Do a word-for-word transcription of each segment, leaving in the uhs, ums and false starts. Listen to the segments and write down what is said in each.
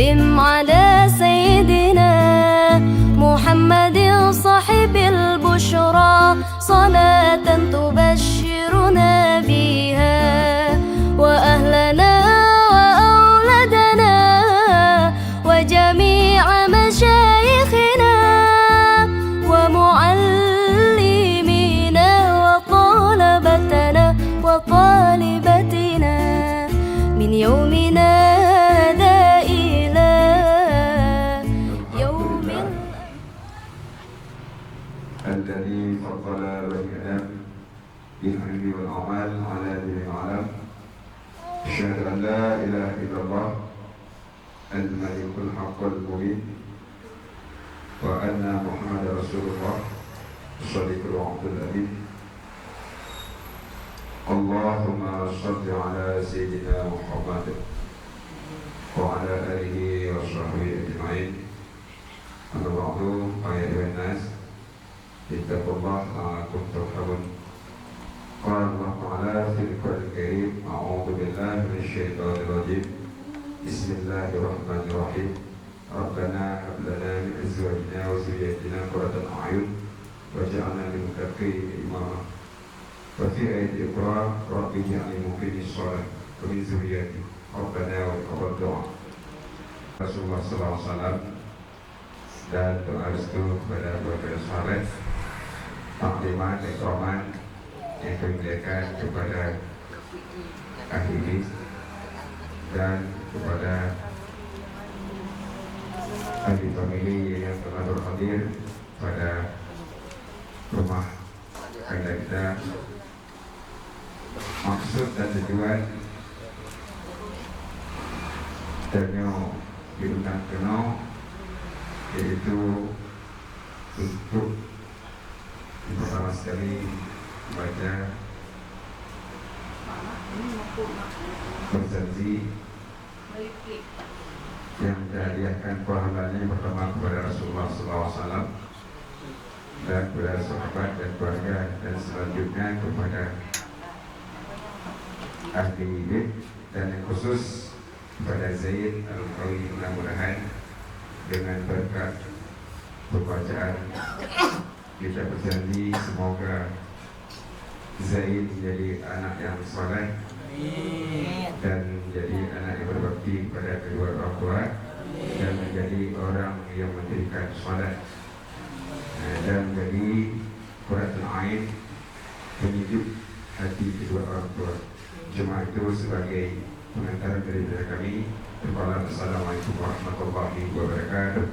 على سيدنا محمد صاحب البشرى، صلاة تبشرنا بها وأهلنا وأولادنا وجميع مشايخنا ومعلمينا وطلبتنا وطالباتنا من يومنا هذا إلى يوم ال- الذي فضل بني آدم بالعلم والعمل على دين العالم. أشهد أن لا إله إلا الله الملك الحق المبين، وأن محمدا رسول الله الصادق الوعد الأمين. اللهم صل على سيدنا محمد وعلى آله وصحبه أجمعين. أما بعد، فيا أيها الناس، اتقوا الله لعلكم ترحمون. قال الله تعالى في القرآن الكريم: أعوذ بالله من الشيطان الرجيم. بسم الله الرحمن الرحيم. ربنا هب لنا من أزواجنا وذرياتنا قرة أعين واجعلنا للمتقين إماما. وفي آية أخرى: رب اجعلني مقيم الصلاة ومن ذريتي. ربنا وتقبل دعاء. Rasulullah sallallahu alaihi wasallam dan doa restu kepada keluarga sahabat, taklimat dan ikramat yang kami muliakan kepada ahli bis dan kepada ahli famili yang telah berhadir pada rumah tangga kita. Maksud dan tujuan tanyoe diundang keunoe yaitu untuk pertama sekali baca berjanji yang dihadiahkan pahalanya pertama kepada Rasulullah sallallahu alaihi wasallam dan kepada sahabat dan keluarga, dan selanjutnya kepada ahli bait, dan yang khusus kepada Zaid Al-Qawi. Mudah-mudahan dengan berkat pembacaan kita berjanji, semoga Zaid menjadi anak yang saleh dan menjadi anak yang berbakti kepada kedua orang tua dan menjadi orang yang mendirikan salat, eh, dan menjadi qurratul ain, penyejuk hati kedua orang tua. Cuma itu sebagai pengantar daripada kami. Assalamualaikum warahmatullahi wabarakatuh.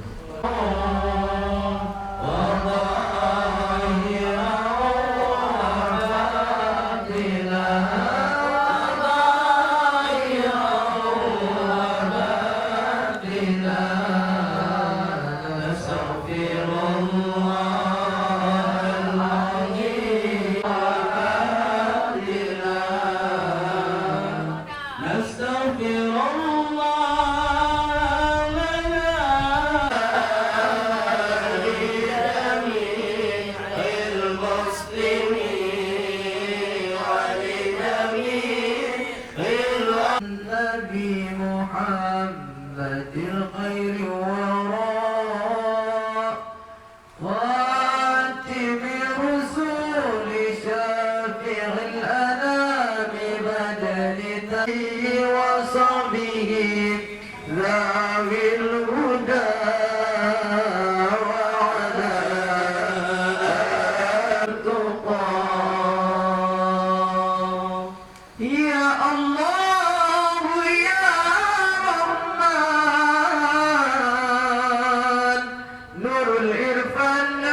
نستغفر الله لنا ولجميع المسلمين ولجميع النبي محمد الخير وراء خاتم الرسل شافع الأنام بدل تيه وصحبه ذوي الهدى وعلى التقى. يا الله يا رحمن، نور العرفان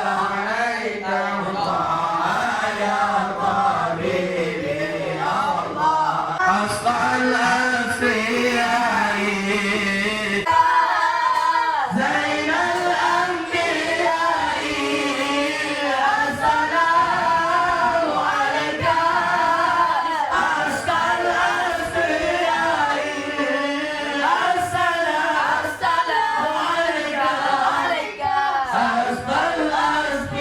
عليك الله يا طبيبي الله. أصطى الأصفياء زين الأنبياء. السلام عليك. أصطى الأصفياء. السلام عليك. أصطى الأصفياء.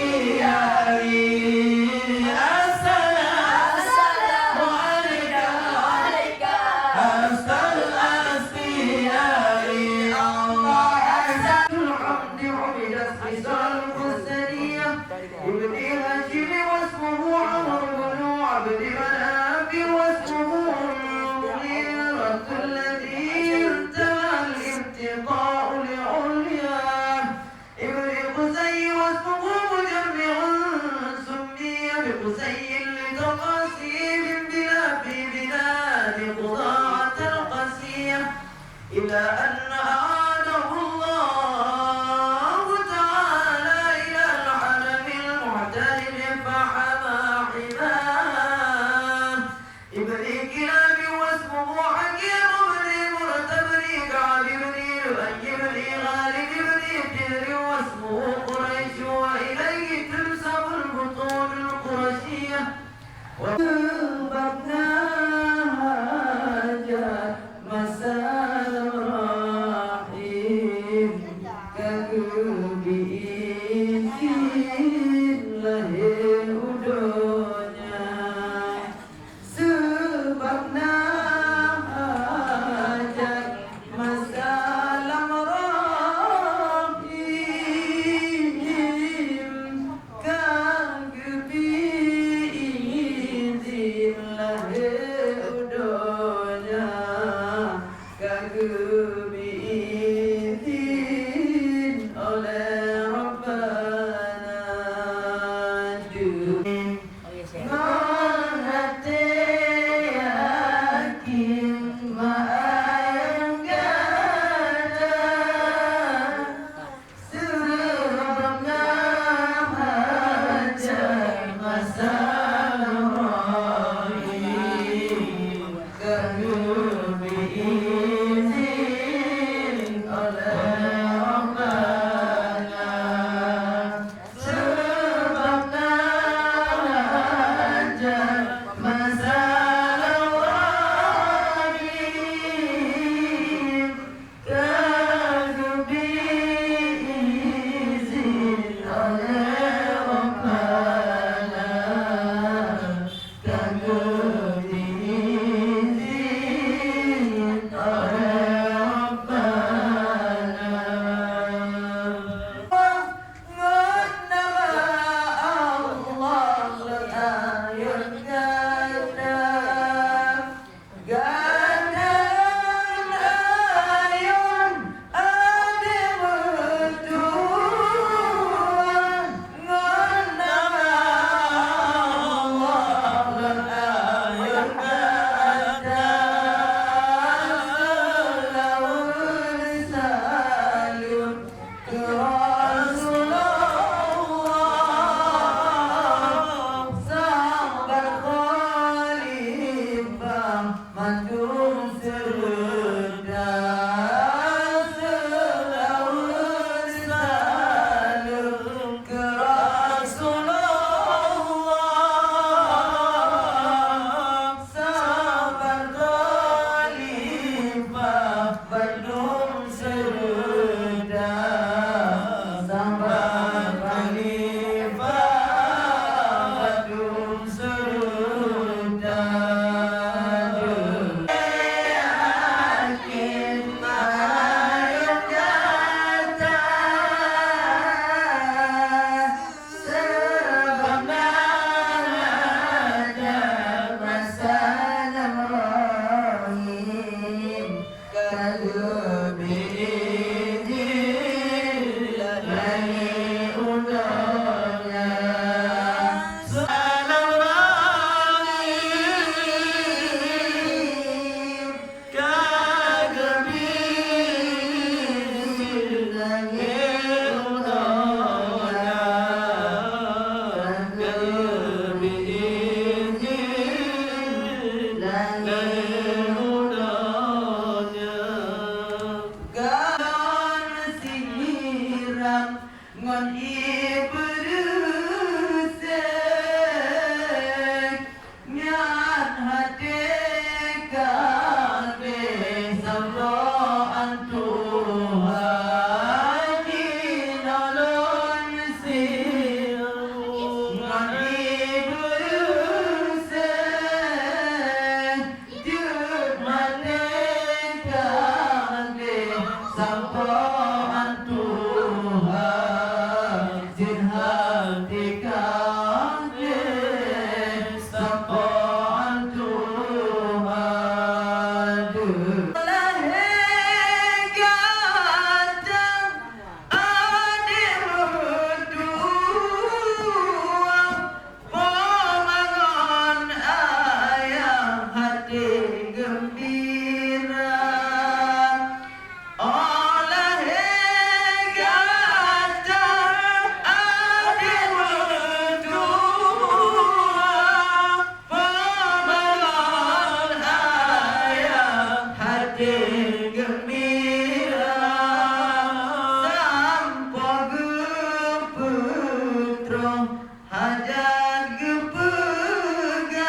Hajat geupeugah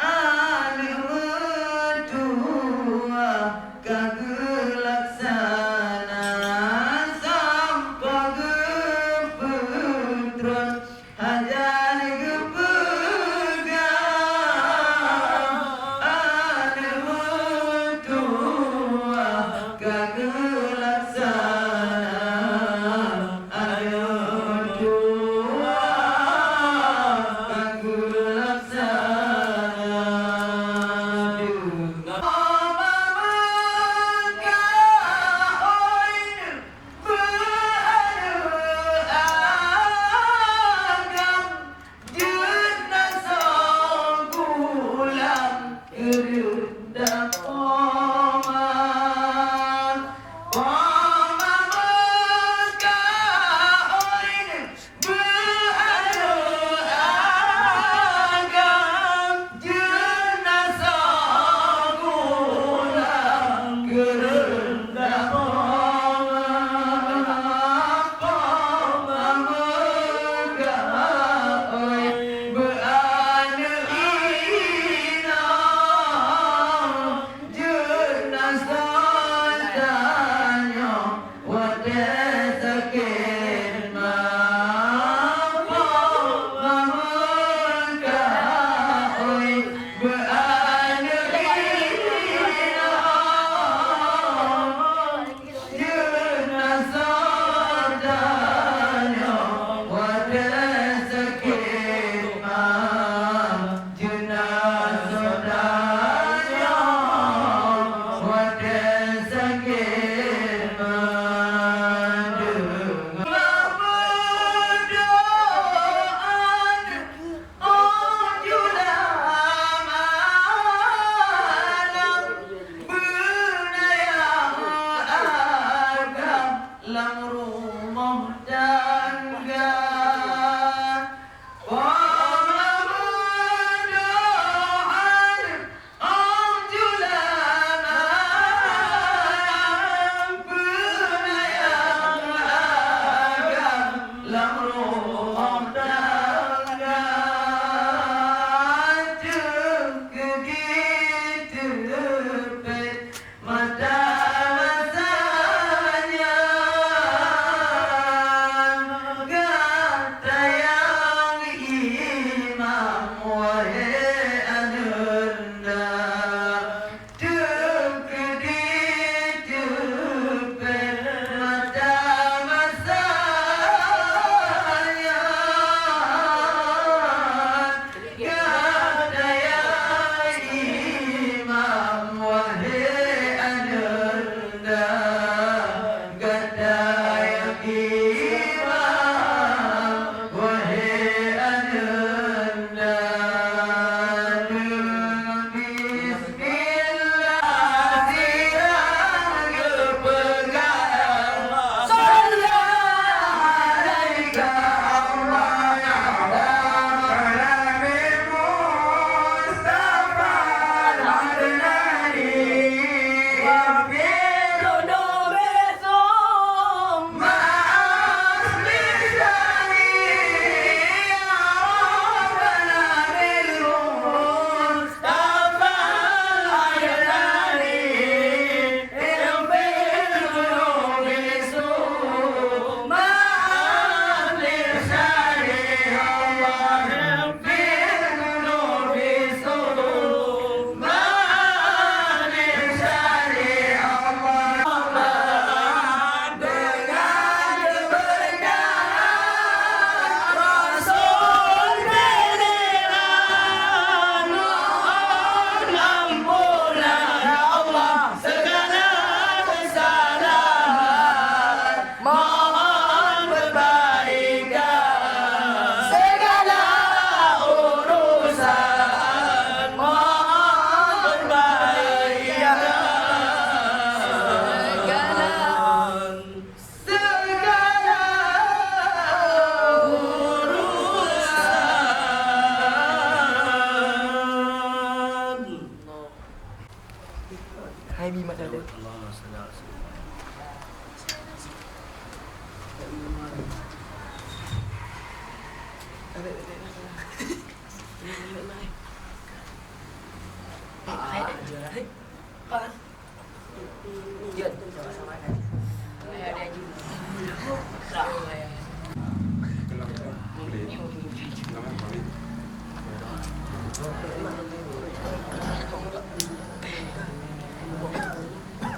aneuëk meutuah ka geulaksana, sampoe geupeutrön. Hajat geupeugah aneuëk meutuah ka geulaksana, aneuëk meutuah.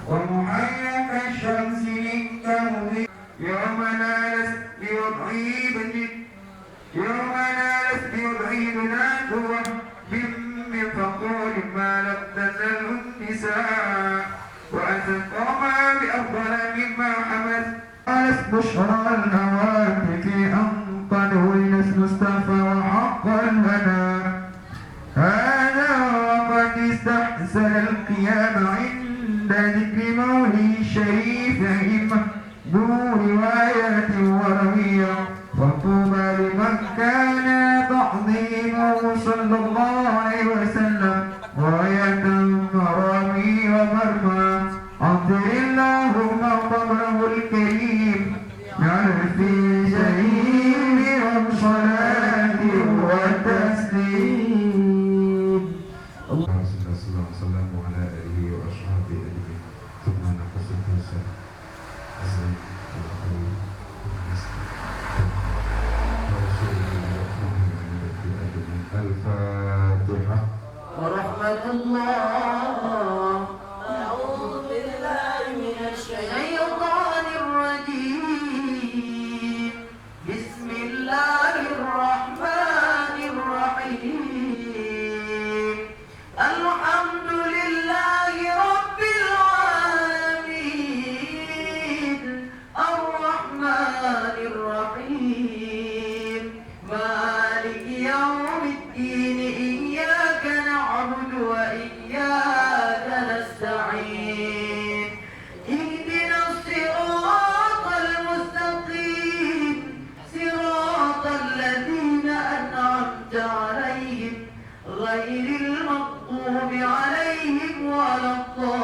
ومحيا كالشمس من كهفه يوم نالت بوضعه بنت يوم نالت بوضعه بنات وهب من فقال ما لم تزل النساء وأتت قومها بأفضل مما حملت. قالت بشرى الهواتف أن قد ولدت مصطفى وحقا لنا هذا وقد استحسن القيام عند ذكر مولد الشريف إما ذو رواية وروية. فطوبى لمن كان تعظيمه صلى الله عليه وسلم غاية مرامي ومرمى. عطر اللهم قبره الكريم بألف تهليل وصلاة وتسليم. اللهم صل وسلم على آله وأصحابه أجمعين. ثم نقص الفرصة. الفاتحة. ورحمة الله. أعوذ بالله من الشيطان الرجيم. بسم الله الرحمن الرحيم. الحمد لله رب العالمين. الرحمن الرحيم. مالك يوم الدين. إياك نعبد وإياك نستعين. اهدنا الصراط المستقيم. صراط الذين أنعمت عليهم غير المغضوب عليهم ولا الضالين.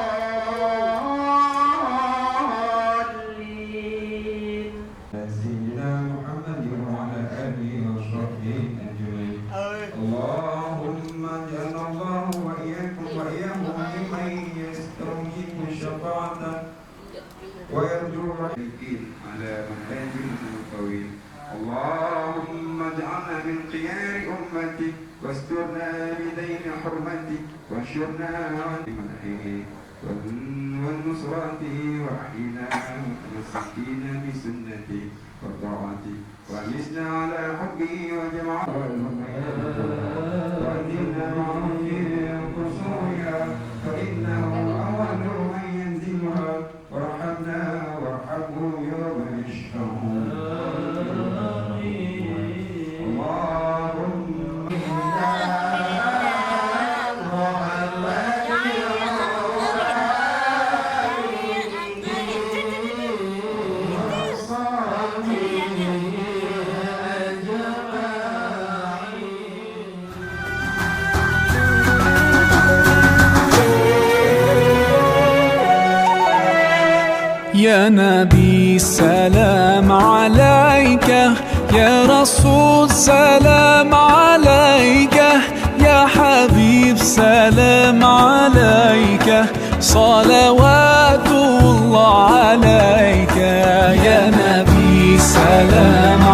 سيدنا محمد وعلى آله وصحبه أجمعين. اللهم اجعلنا الله وإياكم وإياهم ممن يستوجب الشفاعة ويرجو الدين على منهج المقوين. اللهم اجعلنا من خيار أمتك واسترنا بدين حرمتك وانشرنا عن منحه والنصرة وأحينا متمسكين بسنته وطاعته وأمتنا على حبه وجماعته وأنزلنا معه في قصورها فإنه أول من ينزلها وارحمنا وارحمه يوم يشفع. آمين. اللهم يا نبي سلام عليك، يا رسول سلام عليك، يا حبيب سلام عليك، صلوات الله عليك، يا نبي سلام